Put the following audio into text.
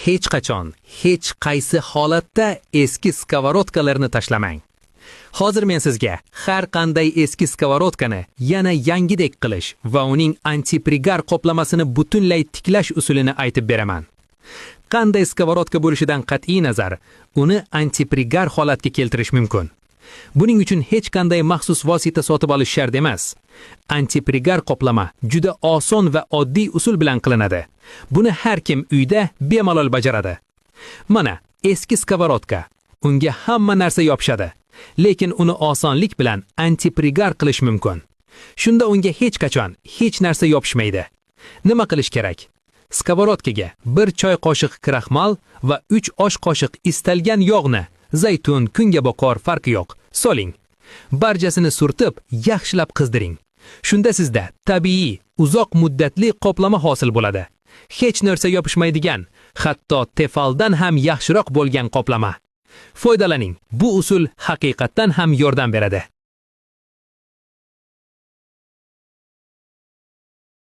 Hech qachon, hech qaysi holatda eski сковородка larni tashlamang. Hozir men sizga har qanday eski сковородка ni yana yangidek qilish va uning антипригар qoplamasini butunlay tiklash usulini aytib beraman. Qanday сковородка bo'lishidan qat'iy nazar, uni антипригар holatga keltirish mumkin. Buning uchun hech qanday maxsus vosita sotib olish shart emas. Антипригар qoplama juda oson va oddiy usul bilan qilinadi. Buni har kim uyda bemalol bajaradi. Mana eski сковородка. Unga hamma narsa yopishadi. Lekin uni osonlik bilan антипригар qilish mumkin. Shunda unga hech qachon hech narsa yopishmaydi. Nima qilish kerak? Сковородка ga 1 choy qoshiq kraxmal va 3 osh qoshiq istalgan yog'ni, zaytun, kungaboqar, farqi yo'q, soling. Barchasini surtib, yaxshilab qizdiring. Shunda sizda tabiiy, uzoq muddatli qoplama hosil bo'ladi. Hech narsa yopishmaydigan, hatto Tefaldan ham yaxshiroq bo'lgan qoplama. Foydalaning. Bu usul haqiqatdan ham yordam beradi.